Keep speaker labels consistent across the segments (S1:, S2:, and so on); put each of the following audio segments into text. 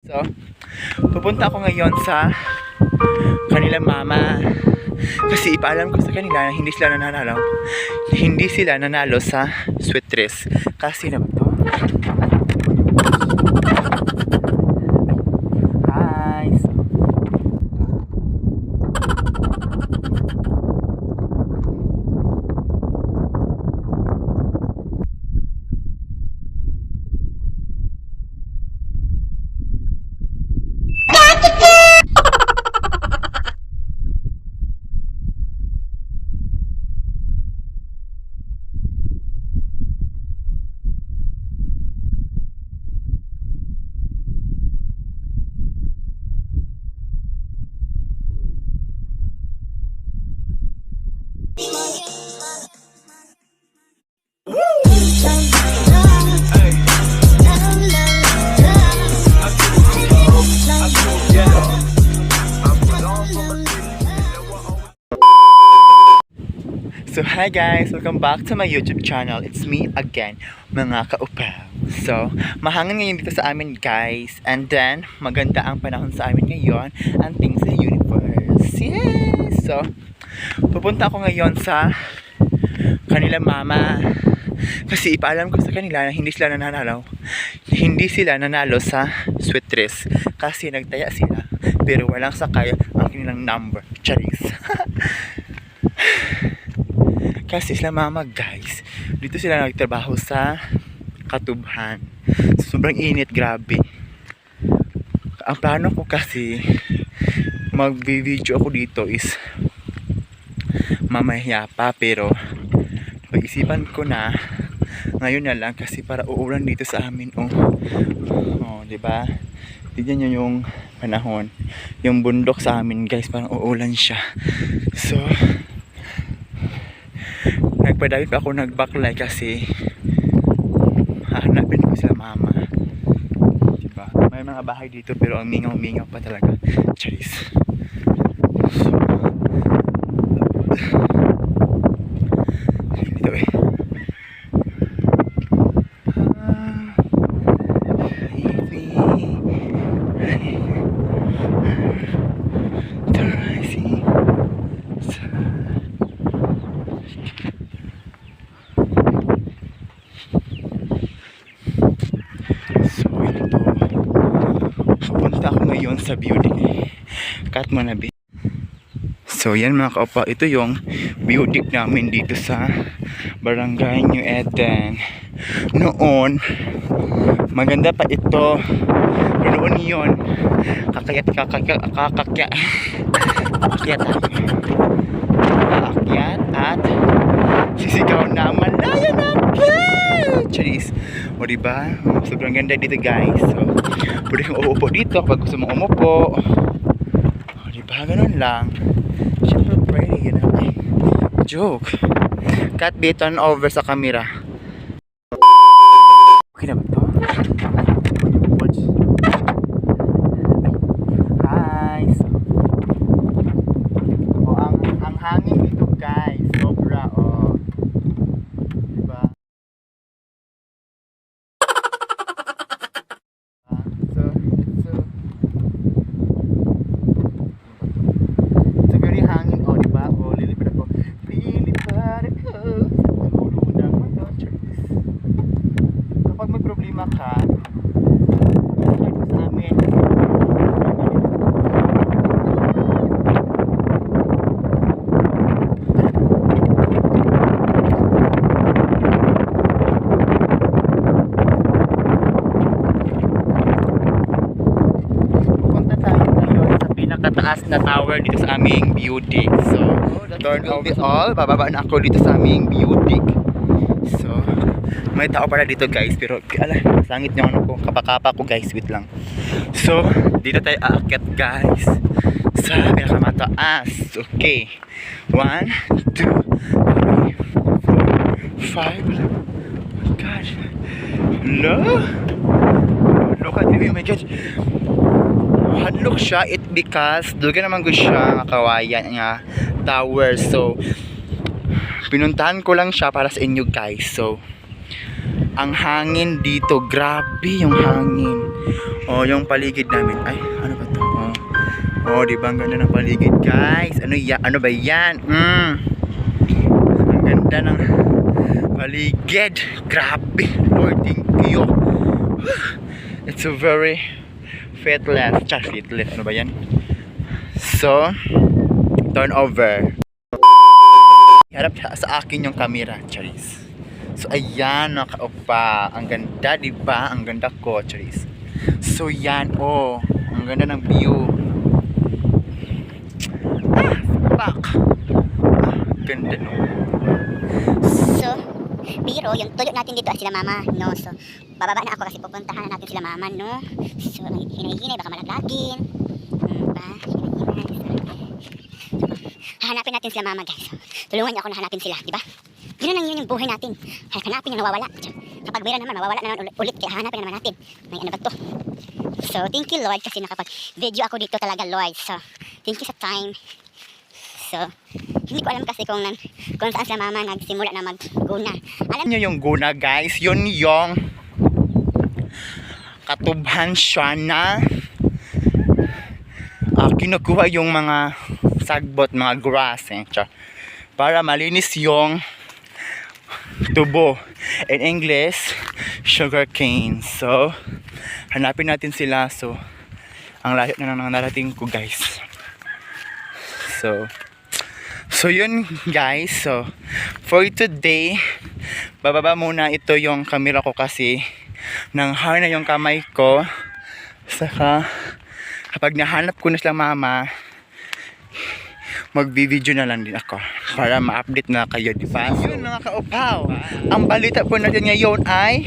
S1: So, pupunta ako ngayon sa kanilang mama kasi ipaalam ko sa kanila na hindi sila nanalo sa sweet dress. Kasi naman to. Hi. So hi guys, welcome back to my YouTube channel. It's me again, mga kaupaw. So, mahangin ngayon dito sa amin guys. And then, maganda ang panahon sa amin ngayon. And things in the universe. Yes! So, pupunta ako ngayon sa kanilang mama. Kasi ipaalam ko sa kanila na hindi sila nanalo sa sweet dress. Kasi nagtaya sila. Pero walang sakay ang kanilang number. Charis. Kasi sila mama guys, dito sila nagtrabaho sa Katubhan. Sobrang init, grabe. Ang plano ko kasi mag-video ako dito is mamaya pa, pero pag-isipan ko na ngayon na lang kasi para uulan dito sa amin. Oh, 'di ba? Tignan niyo yung panahon. Yung bundok sa amin guys, parang uulan siya. So nagpadawit pa ako, nagbaklay kasi hahanapin ko sila mama, diba? May mga bahay dito pero ang mingaw pa talaga. Charis. So, dito sa building Katmanabi. So yan mga kaupa, ito yung building namin dito sa Barangay New Eden. Noon maganda pa ito, noon yun aakyat at sisigaw naman Lion Akyat! Charis. O diba? Sobrang ganda dito guys. So pwede kang uupo dito kapag gusto mong umupo. O diba? Ganun lang. Siyempre pretty, you know? Ay, joke. Cut bit on over sa camera. Okay na ba ito? Hi! O, ang hangin dito guys. Sobra, o. Diba? So very hangin, o diba? O, lilipad ako sa ulo ng mundo. Kapag may problema ka, ito sa amin. Nakataas na tower dito sa aming building. So, turn over all. Bababa na ako dito sa aming building. So, may tao pala dito guys. Pero, sangit yung ano ko. Kapakapa ko guys. Wait lang. So, dito tayo aakyat guys. Sa pinakamataas. Okay. 1, 2, 3, 4, 5. Oh my God. Look at me. Oh my God. Hadlok siya, it because duga naman ko siya kawayan nga tower. So pinuntahan ko lang siya para sa inyo guys. So ang hangin dito, grabe yung hangin. Oh, yung paligid namin. Ay, ano ba to? Oh, di ba ang ganda ng paligid, guys? Ano ba yan? Ang ganda ng paligid. Grabe. Lord, thank you. It's a very faithless. Faithless. Ano ba yan? So, turn over. Harap sa akin yung camera, Charis. So, ayan, nakaupa. Ang ganda, di ba? Ang ganda ko, Charis. So, yan, oh. Ang ganda ng view. Fuck. Ganda, no?
S2: So, biro, yung tulog natin dito ay sila mama, no? So, bababa na ako kasi pupuntahan na natin sila mama, no? So, hinay-hinay, baka malaglagin. Hahanapin natin sila mama, guys. Tulungan niyo ako na hanapin sila, di ba? Yun lang yun yung buhay natin. Hanapin yung nawawala. Kapag mayroon naman, mawawala na naman ulit. Kaya hanapin naman natin. May ano ba to? So, thank you, Lord, kasi nakapag-video ako dito talaga, Lord. So, thank you sa time. So, hindi ko alam kasi kung saan sila mama nagsimula na mag-guna. Alam
S1: niyo yung guna, guys? Yun yung katubhan siya na kinukuha yung mga sagbot, mga grass, para malinis yung tubo. In English, sugar cane. So, hanapin natin sila. So, ang layo na nang narating ko, guys. So yun, guys. So, for today, bababa muna ito yung camera ko kasi nanghar na yung kamay ko. Saka, kapag nahanap ko na sila mama, mag-video na lang din ako para ma-update na kayo, di ba? So, yun, mga kaupaw. Ang balita po natin ngayon ay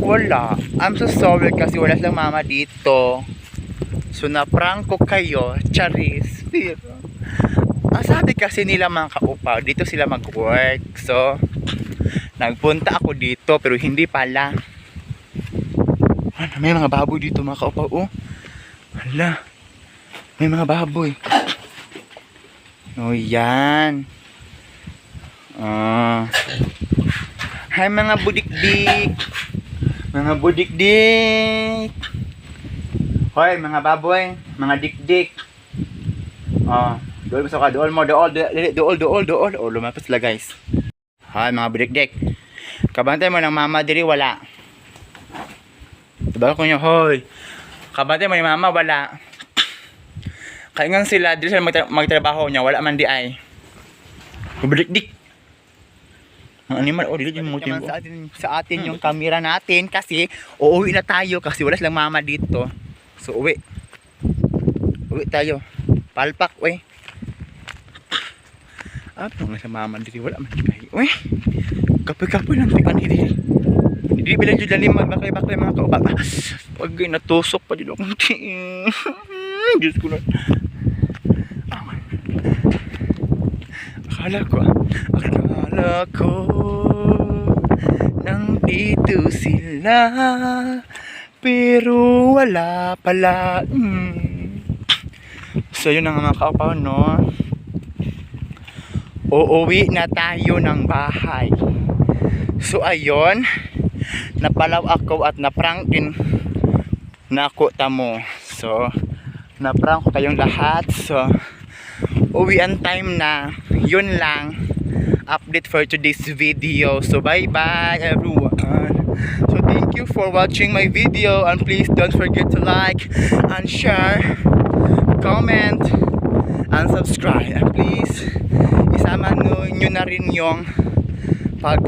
S1: wala. I'm so sorry kasi wala silang mama dito. So, na-prank ko kayo, Charis. Pero, sabi kasi nila mga kaupaw, dito sila mag-work. So, nagpunta ako dito pero hindi pala. May mga baboy dito mga kaupaw. Oh, hala. May mga baboy. Oh, yan. Hi mga budikdik. Mga budikdik. Hoy, mga baboy. Mga dikdik. Dool mo ka. Dool. Oh, lumapit sila, guys. Hi, mga budikdik. Kabantay mo ng mama diri, wala. Diba ko nyo, hoy. Kabantay mo ng mama, wala. Kaya nga sila, dito sila magtrabaho niya, wala man di ay. Kubalik-dik. Ang animal, dito yung motibo. Sa atin yung camera natin kasi uuwi na tayo kasi wala silang mama dito. So, uwi. Uwi tayo. Palpak, uwi. Nga sa mama dito, wala man di kayo. Uwi. Kapoy-kapoy lang tingnan dito. Hindi bilang dyan din magbakay-bakay mga kaubak. Pag natusok pa dito akong tingin. Diyos ko na. Akala ko nandito sila pero wala pala. So yun ang mga kaupaw, no? Uuwi na tayo ng bahay. So ayun, napalaw ako at naprank din na ako tamo. So naprank ko kayong lahat. So uwian time na. Yun lang update for today's video. So bye bye everyone. So thank you for watching my video and please don't forget to like and share, comment and subscribe, and please isama nyo na rin yung pag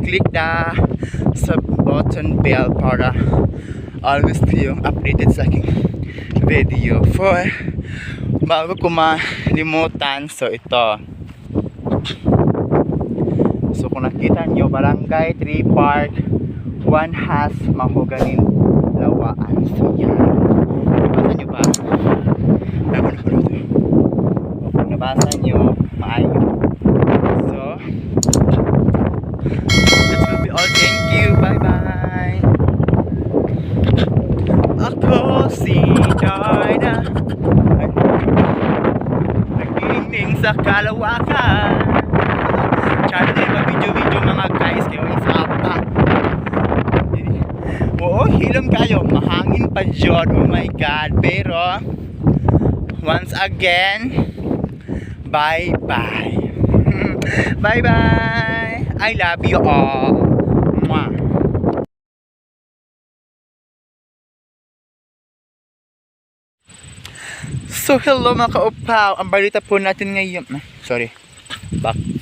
S1: click the sub button bell para always yung updated sa aking video. For bago ko malimutan, so ito, so kung nakita nyo, Barangay 3 Park 1 has mahuganing lawaan. So yan, nabasa nyo ba? Kung nabasa nyo, maayo. So that will be all. Thank you, bye bye. Ako si Darna, nagingning sa kalawakan. Channel din mag-video-video mga guys, kayo isa pa. hilom kayo, mahangin pa dyan, oh my god. Pero, once again, bye-bye. Bye-bye. I love you all. Mwah. So, hello mga kaupaw. Ang balita po natin ngayon. Sorry. Back.